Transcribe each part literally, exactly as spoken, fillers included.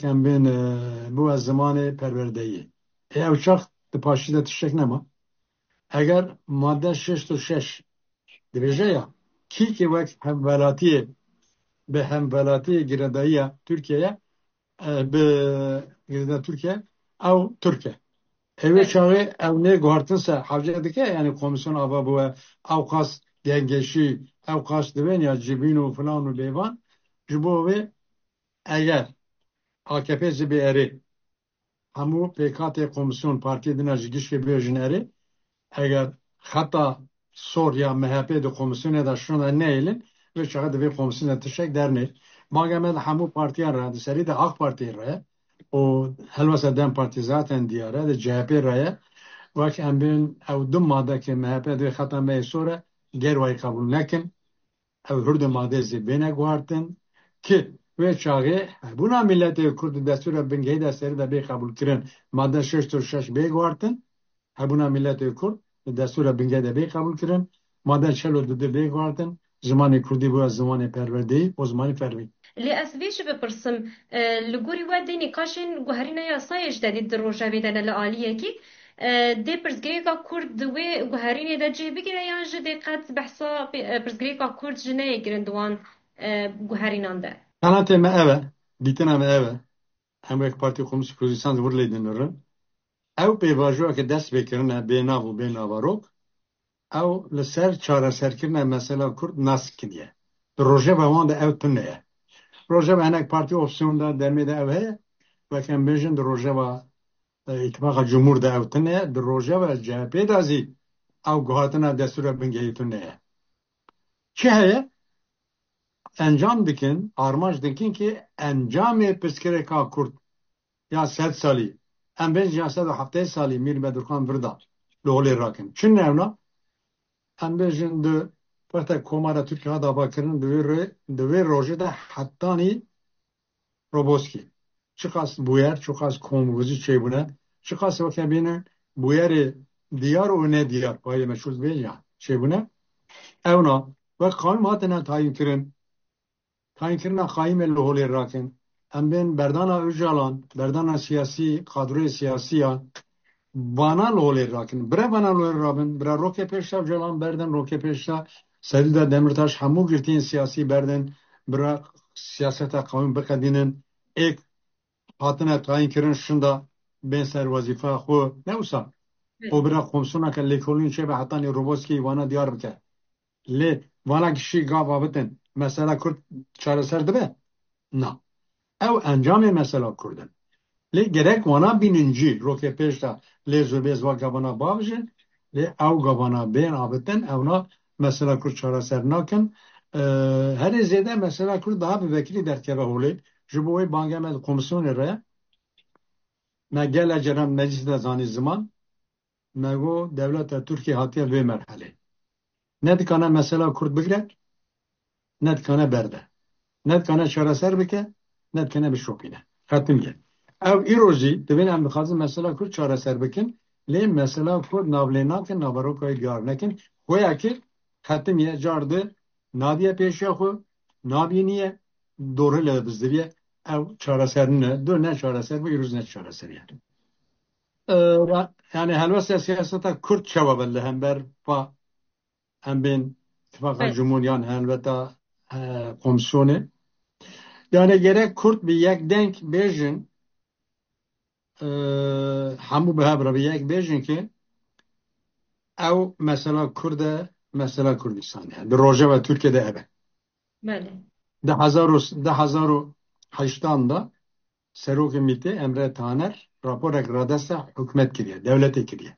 em bên, e, bû ez zimanê perwerdeyî. Ê ew çax di paşî de tiştek nema. Eger madde şêst û şeş dibêje ya, kî ki wek hemwelatiyê, bi hemwelatiyê girêdayiya Tirkiyeyê, e, bi girêda Tirkiye, ew Tirk e. Ê wê Evet. çaxê ew nê guhartin se hewce dike, yani komisyon ava bûye, ew qas gengeşî, ew qas divên ya cibîn û filan û bêvan, ji bo wê eger A K P zî bê erê, hemû pêkhatê komisyon partiyê dina ji gişkê bêjin erê, eger xeta sor ya M H P di komisyonê de şûna neyêlin, vê çaxê di vê komisyonê tiştek dernê. Banga me di hemû partiyan re, di serî de AK Partiyê re û helwesta DEM Partî zaten diyar e, di C H P re ye. Wek em bên ew du madde ke M H P di vê xeta me yê sor e, ger wayî qebûl nekin. Ew hurdê madê zî bêne guhartin ki wê çaxê hebûna miletê Kurd di destûra bingehî de serî de bê qebûlkirin. Madde şêst û şeş bê guhartin, hebûna miletê Kurd di destûra bingehî de bê qebûlkirin. Madde çel û du bê guhartin, zimanê Kurdî bûye zimanê perwerdeyî û zimanê fermî. Lê ez vê jî bipirsim, e, li gorî we dê nîqaşên guherîna yasayê ji te dî di rojevê de ne li aliyekî, e, dê pirsgirêka Kurd di wê guherînê de cih bigire yan jî dê qet behsa pê-, e, pirsgirêka Kurd ji neyê kirin di wan, e, guherînan de? Qenatê me ev e, dîtina me ev e. Em wek Partî Komînîst Kurdistan di wir lê dinirin. Ew pêvajoya ke dest pê kirine bê nav û bê navarok, ew li ser çareserkirina mesela Kurd nas kiriye. Di rojeva wan de ew tune ye. Rojeva hinek partî opsiyon de demê de ew heye, wek em bêjin di rojeva, e, Îtifaqa Cumhur de ew tune ye, di rojeva C H P de zî ew guhatina destûra bingehî tune ye. Çi heye? Encam dikin, armanc dikin ki encamê pirsgirêka Kurd ya sed salî, em bêjin ya sed û heftê salî Mîr Bedirxan vir da li holê rakin. Çi newna? Em bêjin di wexta Komara Tirkiye hat avakirin, di wê rê-, di wê rojê de hetanî Roboskî. Çiqas bûyer, çiqas komkujî çêbûne, çiqas weke bînin bûyerê diyar û nediyar, payê meçhûl bê ya çêbûne. Ewna wek qayûm hatine tayînkirin, tayînkirina qayûmê li holê rakin. Em bên berdana Ocalan, berdana siyasî, kadroyê siyasî ya vana li holê rakin. Bira vana li holê rabin, bira rokê pêşta Ocalan berdin, rokê pêşta Sedî de Demirtaş hemû girtiyên siyasî berdin, bira siyaseta qewim biqedînin. Êk hatine tayîn kirin şinda bên ser wezîfa xwe ne wisa. Evet. Û bira komsiyoneke lêkolîn çêbe hetanî Roboskî vana diyar bike. Lê vana kişî gav avitin, mesela Kurd çareser dibe? Na. Ew encamê mesela Kurd in. Lê gerek wana bînin cî, rokê pêş de lêz û bêz wa gavana bavijin, lê ew gavana bên avitin, ewna mesela Kurd çareser nakin. Ee, herê zêde mesela Kurd daha bi vekilî derdikeve holê. Ji bo wê bangê me di komîsyonê re, me gele ceren meclîsê de zanî ziman, me got dewleta Tirkiyê hatiye vê merhelê. Ne dikane mesela Kurd bigre, ne dikane berde. Ne dikane çareser bike, ne dikane bişopîne. Xetimiye. Ew îro jî divên em dixwazin mesela Kurd çareser bikin, lê mesela Kurd navlê nakin, naveroka wê diyar nekin. Hoya ki xetimiye car di nadiye pêşiya xwe, nabîniye, dorê le bizdiriye. Ew çareser nine, do ne çareser bu, îro jî ne çareser ye. Ee, yani helwesta siyaseta Kurd çawa be li hember pa em bên Îtifaqa Evet. Cumhur yan helweta, e, komîsyonê. Yani gerek Kurd bi yek deng bêjin, e, hemû bi hev re bi yek bêjin ki ew mesela Kurd e, mesela Kurdistanê. Di rojeva Tirkiyê de ev e. Belê. Di hezar û, di hezar û heştan de Serokê Mîtê Emre Taner raporek radesta hikûmet kiriye, dewletê kiriye.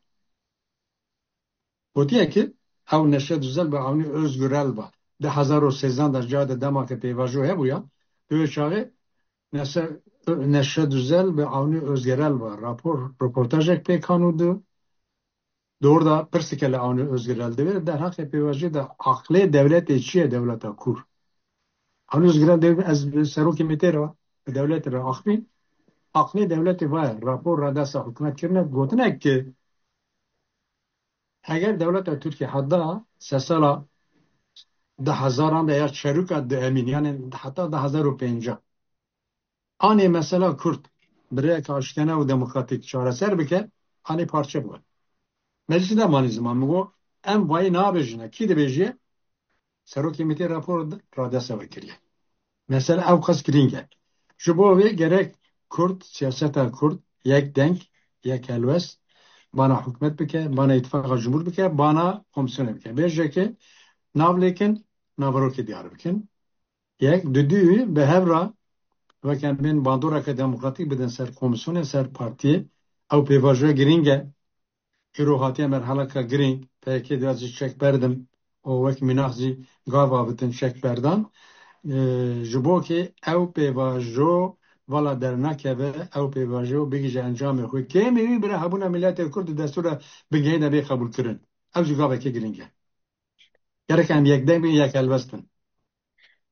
Gotiye ki ew Neşet Özel bi awnî Özgür Elba di hezar û sêzdan de ca de dema ke pêvajo hebûya, di wê çaxê Neşe-, Neşet Özel bi awnî Özgür Elba rapor, roportajek pêk anû di Di orda pirsike li Avni Özgürel divê, derheqê pêvajoyê de aqlê dewletê çi ye dewleta kûr? Avni Özgürel divê ez bi serokê Mîtê re, bi dewletê re axivîm. Aqlê dewletê va ye, rapor re desta hikûmet kirine, gotine ki eger dewleta Tirkiyê heta sersala du hezaran de ya çerûka duemîn, yani heta du hezar û pêncah, Anê mesela Kurd bi rêyeke aştiyane û demokratîk çareser bike, anê parçe bû. Meclisê de manî ziman min got, em vayî nabêjine. Kî dibêjiye? Serokê Mîtê rapor radeste vekiriye. Mesele ew qas girîng e. Ji bo vê gerek Kurd, siyaseta Kurd, yek deng, yek helwest, bana hikûmet bike, bana îtifaqa cumhur bike, bana komîsyonê bike. Bêjeke nav lêkin, naverokê diyar bikin. Yek, dudû, bi hev re, weke em bên bandoreke demokratîk bidin ser komîsyonê, ser partiyê. Ew pêvajoya girîng e. Îro hatiye merheleka girîng, P Y K dê ez jî çek berdim û wek mînak jî gav avêtin çek berdan. Ee, ji bo ke ew pêvajo vala dernakeve, ew pêvajo bigihîje encamê xwe. Kêmî wî bire hebûna miletê Kurd di destûra bingehîn de bê qebûlkirin. Ew jî gaveke girîng e. Gerek em yekdeng bin, yek helwest bin.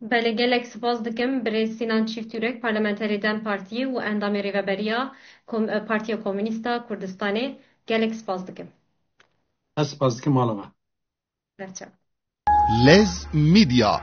Belê, gelek spas dikim birêz Sînan Çîftyurek, parlamenterê dem Partiyê û endamê Rêveberiya Kom-, Partiya Komûnîst a Kurdistanê. Gelek spas dikim. Ez spas dikim, mala me. Berçav. Lez Media.